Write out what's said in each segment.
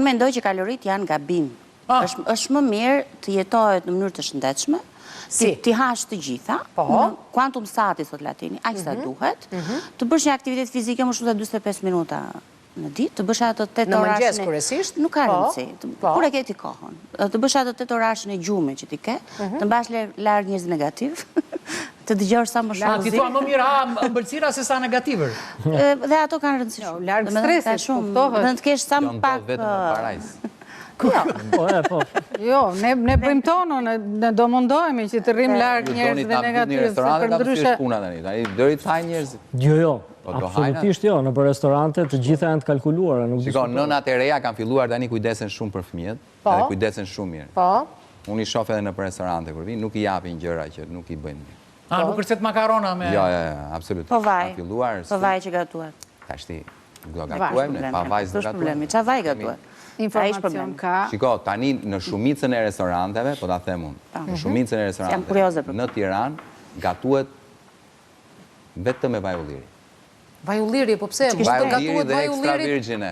Unë mendoj që kaloritë janë gabim. Ah. Është është më mirë të jetohet në mënyrë të shëndetshme, Si? t'i hash të gjitha, Po. në quantum satis thot latini, aq sa duhet, të bësh një aktivitet fizike më shumë se 45 minuta në ditë, të bësh ato 8 Në orashin mëngjes e- kryesisht? Nuk ka Po, rëndësi. Të- po. Kur e ke ti kohën? Të bësh ato 8 orashin e gjumit që ti ke, të mbash le- larg njerëz negativ, të dëgjosh sa më shumë A, ti muzikë. thua më mirë ha ëmbëlsira se sa negativër. E, Dhe ato kanë rëndësi Jo, shumë. larg Domethënë, ka stresit, shumë- kuptohet. Domethënë të kesh sa Jo, më ndodh pak vetëm në ë, parajs. Jo. Po, e, po. Jo, ne, ne bëjmë tonën, ne, ne do mundohemi që të rrim larg Ju doni njerëzve ta mbyllni negativ, se restorantet për apo si ndryshe... është puna tani? Tani deri të hajnë njerëzit. Jo, jo, Po, do hajnë absolutisht jo, në për restorante të gjitha janë të kalkuluara, nuk Shiko, diskutohet. nënat e reja kanë filluar tani kujdesen shumë për fëmijët, Po. edhe kujdesen shumë mirë. Po. Unë i shoh edhe në për restorante kur vinë, nuk i japin gjëra që nuk i bëjnë mirë. A, nuk kërcet makarona me... Jo, jo, jo, absolutisht. Po vaj. Kanë filluar. Po vaj që gatuhet. Tashti, nuk do gatuajmë ne, pa vaj s'do Është problemi. gatuajmë. Ça vaj gatuhet? Ai është Informacion problemi. ka. Shiko, tani në shumicën e restoranteve, po ta them unë, në shumicën e Jam kurioze restoranteve për në Tiranë gatuhet vetëm me vaj ulliri. Vaj ulliri, po pse? Mund Vaj të ulliri gatuhet dhe vaj extra ullirit? virgine.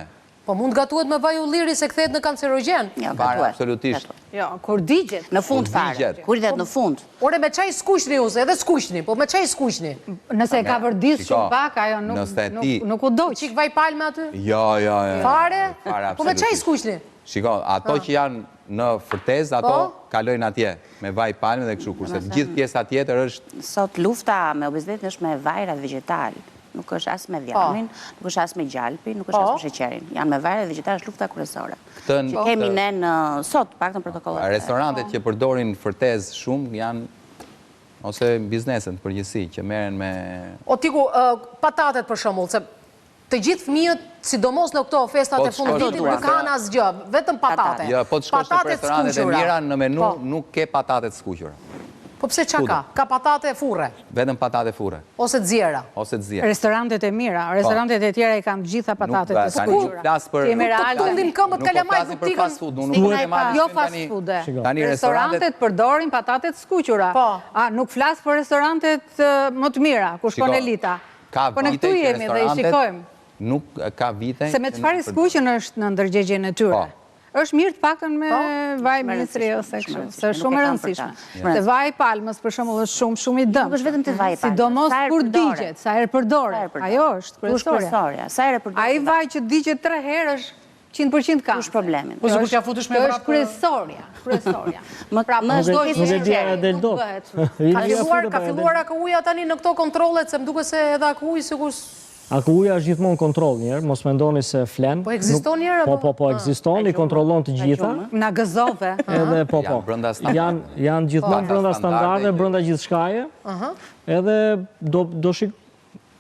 Po mund të gatuhet me vaj ulliri se kthehet në kancerogjen. Jo, Fare, gatuhet. absolutisht. Gatuhet. Jo, kur digjet. Në fund Kur fare. digjet. Kur digjet në fund. Ore me çaj skuqni ju, se edhe skuqni, po me çaj skuqni. Nëse e ka vërdis Shiko, shumë pak, ajo nuk, nëse nuk, ti- nuk u dogj. Çik vaj palme aty? Jo, jo, jo. Fare? Fare, Po me çaj absolutisht. skuqni? Shiko, ato që janë në fërtez, ato Po? kalojnë atje me vaj palme dhe kështu, kurse gjithë pjesa tjetër është Sot lufta me obezitetin është me vajrat vegetal. Nuk është as me dhjamin, nuk është as me gjalpin, nuk është Po. as me sheqerin. Janë me vajrat vegetal, është lufta kryesore. Këtë- Që kemi ne në sot, paktën protokollet. restorantet që përdorin fërtez shumë janë ose bizneset në përgjithësi që merren me O tiku, ë, patatet për shembull, se të gjithë fëmijët, sidomos në këto festat Po e të fundit shkosh vitit, në nuk kanë asgjë, vetëm patate. Jo, po të shkosh në Patatet restorantet e skuqura. mira në menu Po. nuk ke patate të skuqura. Po pse ça ka? Ka patate furre Vetëm patate furre ose xjera. ose të zjera. Restorantet e mira, restorantet e tjera i kanë gjitha patatet Nuk- e tani nuk skuqura. flas për- Kemi Nuk të real tundim tani. këmbët Nuk po kalamajt, flasim nuk për tikën. fast food, unë nuk Duhet- e marr Jo tani- fast food. Tani Restorantet restorantet përdorin patatet skuqura. Po. A, nuk flas për restorantet ë, më të mira, ku shkon Shiko, elita. Ka Po ne vite këtu që jemi dhe i restorantet shikojmë. Nuk ka vite. Se me që çfarë nuk përdor- skuqen është në ndërgjegjen e tyre. Po. Është mirë të paktën me vaj Shumë e misri rëndësishme, ose shumë e kështu, rëndësishme, se është nuk shumë e e kam për rëndësishme. ta. Shumë e Se vaji palmës për shembull është shumë shumë i dëmshëm. Nuk është vetëm te vaji palmës, Sidomos sa herë kur përdoret. digjet, sa herë përdoret. Sa herë përdoret. Ajo është Ku është kryesorja. kryesorja? Sa herë përdoret? Ai vaj që digjet 3 herë është 100% Ku është kancer. problemi? Po sikur t'ja futësh me Kjo vrap, është kryesorja, kryesorja. Më- Pra, më më Nuk e- do nuk e di a e del dot. bëhet. Ka Ilja filluar, futet ka pa e del. filluar AKU-ja tani në këto kontrollet, se më duket se edhe AKU-i sikur AKU-ja është gjithmonë kontroll njëherë, mos mendoni se flen. Po ekziston Nuk- njëherë, Po, apo? po, po, ekziston, i kontrollon të gjitha. Na gëzove. Edhe po, po. Janë brenda standardeve. Janë janë gjithmonë Po. brenda Standarde standardeve, që- brenda gjithçkaje. Edhe do do shik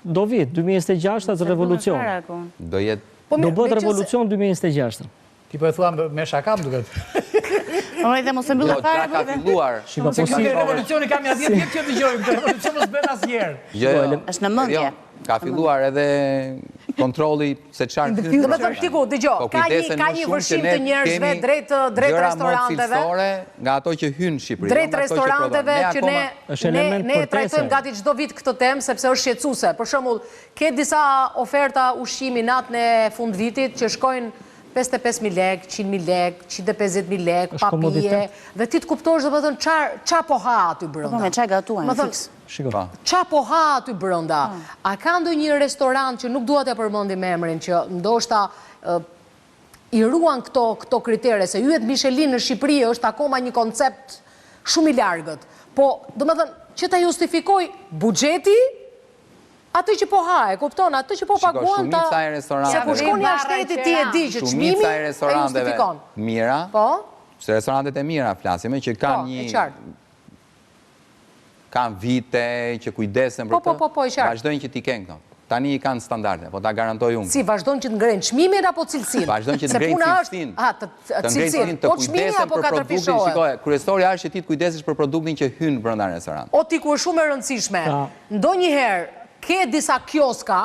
do vit 2026 është revolucion. Fare, aku. Do jetë Po Do mirë, bëhet meqense- revolucion 2026. Ti po e thua me shaka, më duket. Ore, dhe mos e mbyllë Jo, fare. ka po dhe- filluar. Shiko, Se po ky si revolucioni kam ja 10 vjet që dëgjoj këtë revolucion mos bën asnjëherë. Jo, jo. Është në mendje. Jo, Ka filluar edhe kontrolli se çfarë hyn. Do të thënë tiku, dëgjoj, Po ka një kujdesen ka më një shumë që vërshim ne të njerëzve kemi drejt drejt gjëra më restoranteve. cilësore nga ato që hynë në Shqipëri. jo Drejt nga ato që restoranteve prodhojnë. që ne Është ne element ne përtese. trajtojmë gati çdo vit këtë temë sepse është shqetësuese. Për shembull, ke disa oferta ushqimi natën e fundvitit që shkojnë 55.000 lek, 100.000 lek, 150.000 lek, Është pa pije, komoditet. dhe ti të kuptosh domethënë çar ça po ha aty brenda. Po me çaj gatuajnë, Më thënë, fiks. Shiko. Po. Qa po ha aty brenda? A ka ndonjë restorant që nuk dua t'ja përmendim emrin, që ndoshta ë, i ruan këto këto kritere se yjet Michelin në Shqipëri është akoma një koncept shumë i largët. Po, domethënë, që ta justifikoj buxheti atë që po ha, e kupton, atë që po Shiko, paguan ta. shumica e restoranteve- Se kur shkon jashtë Barra shtetit ti e di që çmimi Shumica e e restoranteve justifikon. mira, Po? se restorantet e mira flasim, e, që Po, kanë e një qartë. kanë vite që kujdesen për Po, po, këtë, po, po, e qartë. Vazhdojnë që t'i kenë këto. Tani i kanë standarde, po ta garantoj unë. Si vazhdon që të ngrejnë çmimin apo cilësinë? Vazhdojnë që të Se ngrejnë puna është- cilësinë. A, të, Të ngrejnë cilësinë. cilësinë, të Po çmimi kujdesen apo për produktin, katërfishohet? shikoje, kryesorja është që ti të kujdesesh për produktin që hyn brenda në restorant. O ti ku është shumë e rëndësishme. Ta. Ndonjëherë ke disa kioska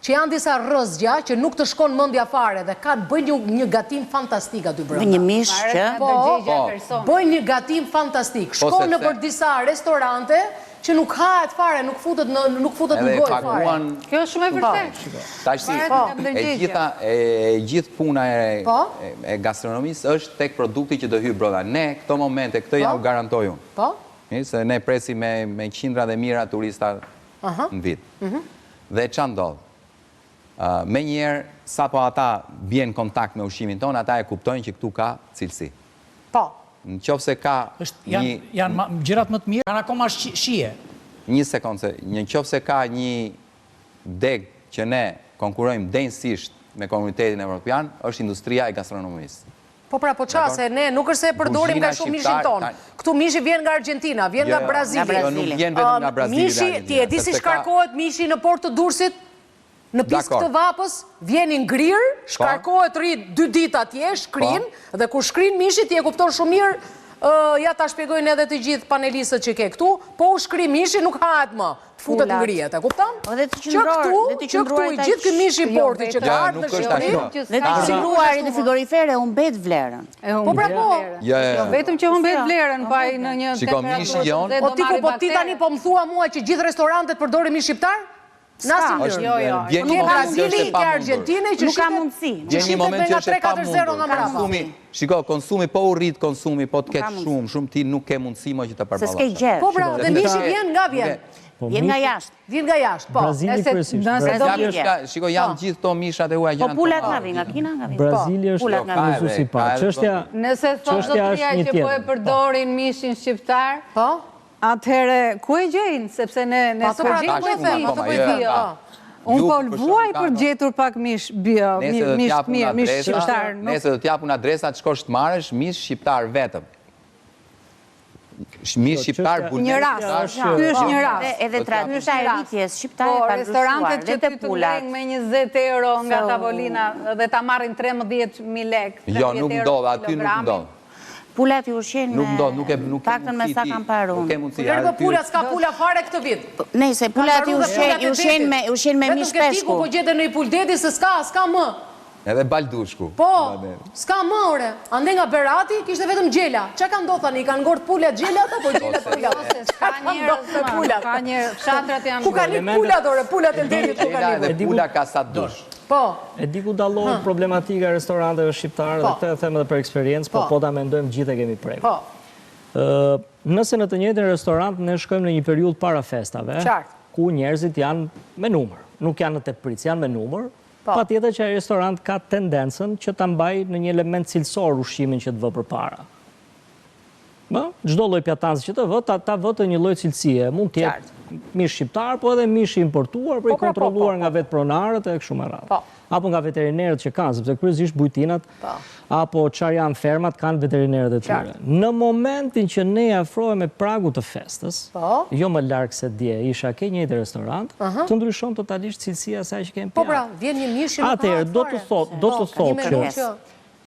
që janë disa rrëzgja që nuk të shkon mendja fare dhe ka bëjnë një, një gatim fantastik aty brenda. Një mish që Nga ndërgjegja e Po. personit. Bëjnë një gatim fantastik. Po, Shkon sepse- në për disa restorante. që nuk hahet fare, nuk futet në nuk futet në gojë fare. Kjo është shumë e vërtetë. Tashti, e gjitha e gjithë puna e po? e gastronomisë është tek produkti që do hyjë brenda. Ne këto momente këtë jua garantoj unë. Po. Mirë, se ne presim me me qindra dhe mijëra turista në vit. Mhm. Dhe ça ndodh? Menjëherë, sapo ata bien në kontakt me ushqimin tonë, ata e kuptojnë që këtu ka cilësi. Po. Në qoftë se ka një... Janë gjërat më të mira, kanë akoma shije. Një sekondë, se në qoftë se ka një degë që ne konkurrojmë denjësisht me komunitetin evropian, është industria e gastronomisë. Po pra, po ça, se ne nuk është se e përdorim kaq shumë mishin tonë. Këtu mishi vjen nga Argentina, vjen nga jo, jo, Brazili. Jo, nuk vjen vetëm nga Brazili dhe Argentina. Mishi, ti e di si shkarkohet mishi në port të Durrësit? Në pisk të vapës, vjen i ngrirë, po. shkarkohet rri dy ditë atje, shkrin, po. dhe kur shkrin mishi ti e kupton shumë mirë, ja ta shpjegojnë edhe të gjithë panelistët që ke këtu, po u shkri mishi nuk hahet më. Të futet ngrihet, e kupton? Po dhe të qëndruar, dhe të qëndruar që këtu, i gjithë ky mish i jo, portit që ka ardhur në Shqipëri, dhe të qëndruarit në frigorifer e humbet vlerën. Po pra po. Jo, jo, jo vetëm që humbet vlerën, pa i në një temperaturë. Po ti po ti tani po më thua mua që gjithë restorantet përdorin mish shqiptar? Në asnjë mënyrë. Jo, jo. Ke Brazili, ke Argjentinë që nuk ka mundësi. Vjen një moment që është e pamundur. Konsumi, shiko, konsumi po u rrit konsumi, po të ketë shumë, shumë ti nuk ke mundësi më që të përballosh. Se s'ke gjë. Po pra, dhe mishi vjen nga vjen. Po, vjen nga jashtë. Vjen nga jashtë, po. Brazili kryesisht. Brazili është, shiko, janë gjithë këto mishat e huaja që po, janë. Po pulat nga vijnë, nga Kina nga vijnë. Brazili është furnizuesi i parë. Çështja Nëse thotë zotëria që po e përdorin mishin shqiptar, po. Atëherë, ku e gjejnë? Sepse ne ne s'po gjejmë po e them, atë po e them. Unë po vuaj për të gjetur pak mish bio, mish të mirë, mish shqiptar. Nesër do të jap unë adresa të shkosh të marrësh mish shqiptar vetëm. Mish shqiptar, bulmet Një rast, ky është një rast. Edhe tradita e rritjes shqiptare po, ka ndryshuar. Restorantet që ty të blejnë me 20 euro nga tavolina dhe ta marrin 13.000 lekë, Jo, nuk ndodh, aty nuk ndodh. Pulat i ushqejnë me... Nuk ndodh, nuk e nuk ke mundësi me sa kam parë unë. Nuk ke mundësi. Po lëre pulat, s'ka pula fare këtë vit. Nejse, pulat i ushqejnë, i ushqejnë me, ushqejnë me mish peshku. Vetëm ke po gjete në i pul deti se s'ka, s'ka më. Edhe baldushku. Po, s'ka më ore. Andej nga Berati kishte vetëm gjela. Ça ka ndodhur tani? I kanë ngordh pulat gjelat apo gjelat pulat? S'ka njerëz më, pulat. Ka njerëz, fshatrat janë. Ku kanë ikur pulat ore, pulat e detit ku kanë ikur? Dhe pula ka sa dush. Po. E di ku dallohet problematika e restoranteve shqiptare dhe po. këtë e them edhe për eksperiencë, po, po po ta mendojmë gjithë e kemi prekur. Po. Nëse në të njëjtin restorant ne shkojmë në një periudhë para festave, ku njerëzit janë me numër, nuk janë në tepricë, janë me numër, po. patjetër që ai restorant ka tendencën që ta mbajë në një element cilësor ushqimin që të vë përpara. Më, çdo lloj pjatance që të vë, ta, ta vë të një lloj cilësie. Mund të jetë mish shqiptar, po edhe mish i importuar, po i po pra, po, kontrolluar po, nga vetë pronarët e kështu me radhë. Po. Apo nga veterinerët që kanë, sepse kryesisht bujtinat apo çfarë janë fermat kanë veterinerët e tyre. Në momentin që ne afrohemi pragut të festës, jo më larg se dje, isha ke njëjti restorant, të ndryshon totalisht cilësia e asaj që kemi Po pra, vjen një mish që nuk Atëherë, do të thotë, do të thotë që.